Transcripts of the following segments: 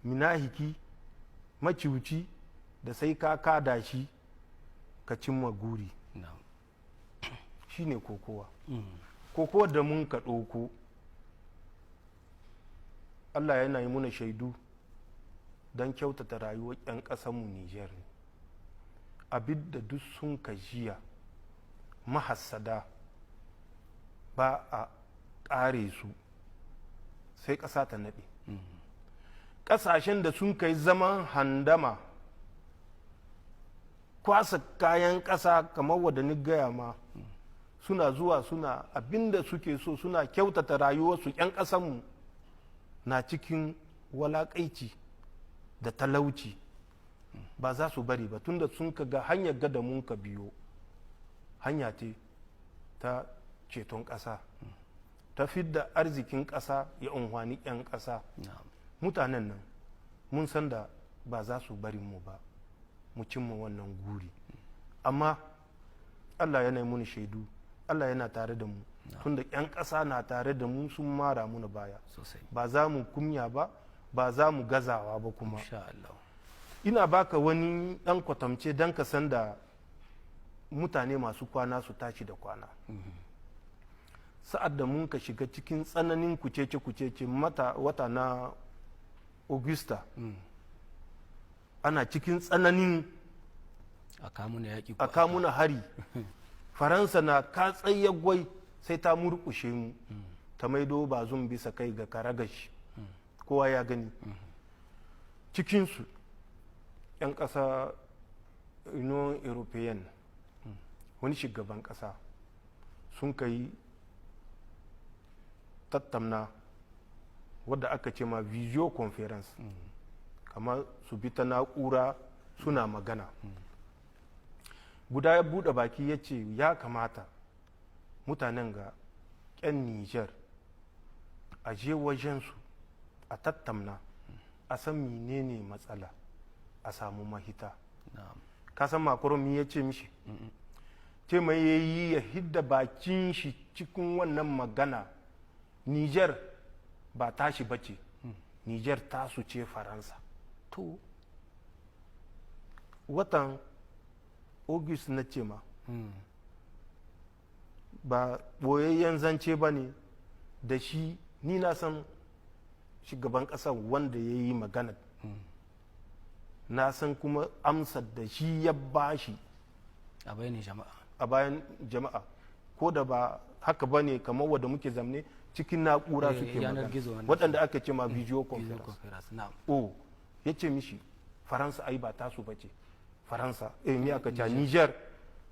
Minahiki maciwuci da sai ka kada shi ka cimma guri. Shine kokowa. Kokowa da mun ka ɗauko, Allah yana yi muna shaidu, don kyautata rayuwar 'yan ƙasanmu Nijar ne. Abin da duk sun ka jiya mahassada ba a ƙare su, sai ƙasa ta naɗe. Ƙasashen da sun kai zaman handama, kwasa kayan ƙasa, kamar wadda ni gaya ma, suna zuwa suna abinda suke so, suna kyautata rayuwarsu, 'yan ƙasanmu na cikin walaƙaici da talauci, ba za su bari ba, tunda sun ka ga hanyar gada mun ka biyo, hanya ce ta ceton ƙasa, ta fidda arzikin ƙasa ya unhwani 'yan ƙasa. Mutanen nan mun san da ba za su bari mu ba mu cimma wannan guri. Amma Allah yana yi muni shaidu, Allah yana tare da mu, tunda 'yan ƙasa na tare da mu, sun mara muna baya. Ba za mu kumya ba, ba za mu gazawa ba kuma. Insha Allah. Ina baka wani ɗan kwatamce don ka san da mutane masu kwana su tashi da kwana. Sa'ad da mun ka shiga cikin tsananin kucece-kucece mata wata na Augusta, ana cikin tsananin a kamuna yaƙi. A kamuna hari, Faransa na katsayyar gwai sai ta murkushe mu, ta maido Bazum bisa kai ga karagashi. Kowa ya gani. Cikinsu 'yan ƙasa Union European, wani shugaban ƙasa, sun kai tattamna wadda aka ce ma video conference, kamar su bi ta na'ura suna magana. Guda ya buɗe baki ya ce ya kamata mutanen ga 'yan Niger a je wajensu a tattamna, a san menene matsala, a samu mahita. Ka san Macron ya ce mishi? Ce mai ya yi ya hidda bakin shi cikin wannan magana. Niger ba tashi bace, Niger tasu ce, Faransa. To. Watan August na ce ma, ba boyayyen zance ba ne da shi. Ni na san shugaban ƙasar wanda ya yi magana, na san kuma amsar da shi ya bashi. A bayanin jama'a. A bayan jama'a, ko da ba haka ba ne, kamar wadda muke zamne cikin na'ura suke yanar magana. Gizo wannan. Waɗanda aka ce ma video video conference. Conference, na'am. O ya ce mishi Faransa ai ba tasu ba ce, Faransa, ni aka ce Niger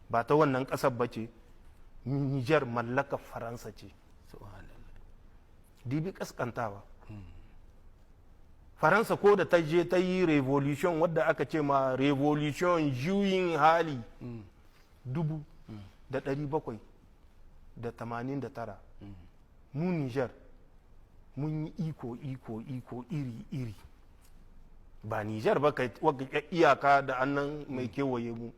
ba ta wannan ƙasar ba ce, Niger mallakar Faransa ce. Subhanallah. Dibi kaskantawa. Faransa ko da ta je ta yi revolution, wadda aka ce ma revolution, juyin hali 1789, mu Niger mun yi iko iko iko iri iri. Ba Niger ba kai wagga iyaka da annan mai kewaye mu,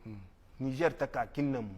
Niger ta kakin nan mu.